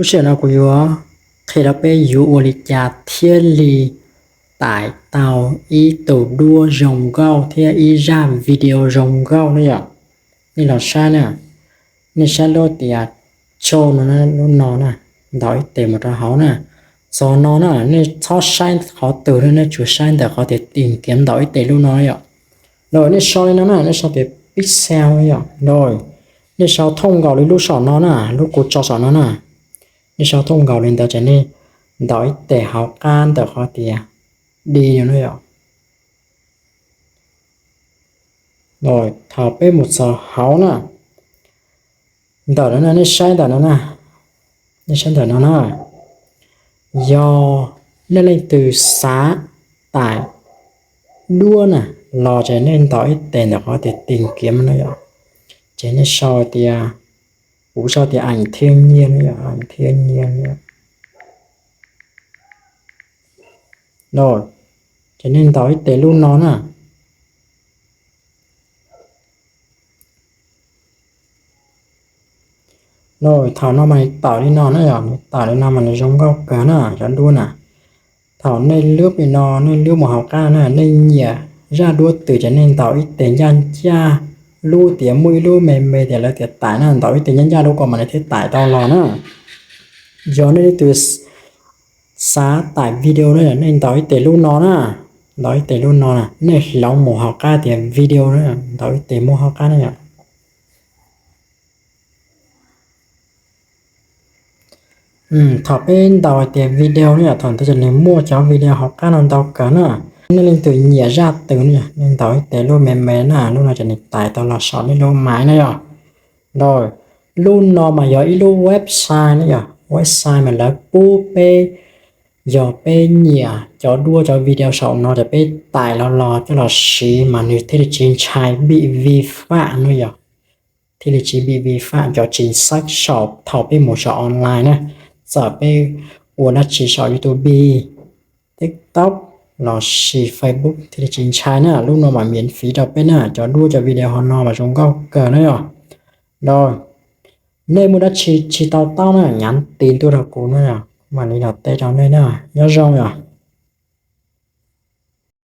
Lub sij hawm no kuv yuav qhia rau peb yuav ua li cas thiaj li tải tau ib tug duab zoo nkauj thiab ib zaj video zoo nkauj na yom. Nej los saib na, nej saib lub tias show no, lub no na, ntaus ib tes mus rau hauv na. Txog no na, nej txhob saib qhov twg na, nej tsuas saib ntawm qhov tias tìm kiếm, ntaus ib tes lub no yom. Los nej sau li no na, nej sau tias pixel yom. Los nej sau thooj nkaus li lub saum no na, lub kuv tso saum no na. Nej sau thooj nkaus li ntawd ces nej ntaus ib tes hauv qab ntawm qhov tias di no na yom. Los thaum peb mus txog hauv na, ntawm no na, nej saib ntawm no na, nej saib ntawm no na, yog nej leej twg xav tải duab na los ces nej ntaus ib tes ntawm qhov tias tìm kiếm no yom. Ces nej sau tias, kuv sau tias ảnh thiên nhiên no yom, ảnh thiên nhiên no yom. Ces nej ntaus ib tes lub no na. Los thaum no mas nws tawm li no na yom, nws tawm li no mas nws zoo nkauj kawg na cov duab na. Thaum nej lwb li no, nej lwb mus hauv qab na, nej nyiam zaj duab twg ces nej ntaus ib tes ncaj ncaj, lub tias muaj ib lub me me tias lawv tias tải na, ntaus ib tes ncaj ncaj lub ko mas nws thiaj tải tau los na. Yog nej leej twg xav tải video na, nej ntaus ib tes lub no na, ntaus ib tes lub no na, nej hloov mus hauv qab tias video na, ntaus ib tes muaj hauv qab na yom. Thaum peb ntaus tias video na yom, thaum ntawd ces nws muaj cov video hauv qab no ntau kawg na. Nej leej twg nyiam zaj twg na, nej ntaus ib tes lub me me na, lub no ces nws tải tau los saum nej lub máy na yom. Los lub no mas yog ib lub website na yom, website mas lawv pub peb, yog peb nyiam cov duab cov video saum no ces peb tải los los coj los siv mas nws thiaj li tsis ntshai bị vi phạm no yom. Thiaj li tsis bị vi phạm cov chính sách saum thaum peb mus saum online na. Txawm peb ua dab tsi saum YouTube, TikTok los sis Facebook thiaj li tsis ntshai na. Lub no mas miễn phí rau peb na, cov duab cov video hauv no mas zoo nkauj kawg na yom. Los nej muaj dab tsi tsis tau taub na, nhắn tin tuaj rau kuv na, kuv mam li los teb rau nej na. Nyob zoo yom.